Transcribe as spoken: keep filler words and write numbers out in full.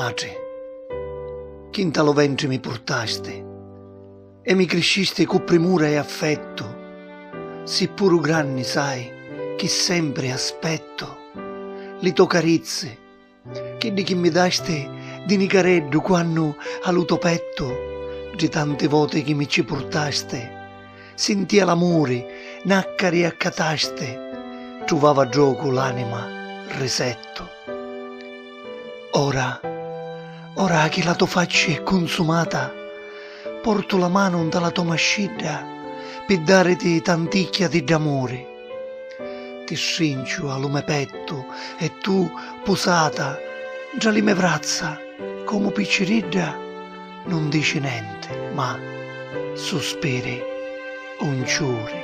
matri, chi nta lu ventri mi purtasti e mi criscisti cu primura e affettu, si puru granni sai chi sempri aspettu li to carizzi, chiddi chi mi dasti di nicareddu quannu a lu to pettu, di tanti voti chi mi ci purtasti, sintia l'amuri, nàccari accatasti, truvava ddocu l'anima risettu. Ora, ora chi la to facci è cunsumata, portu la manu nta la to mascidda pi dariti tanticchia di dd'amuri. Ti strinciu a lu me pettu e tu, pusata ntra li me vrazza, comu picciridda, nun dici nenti, ma suspiri un ciuri.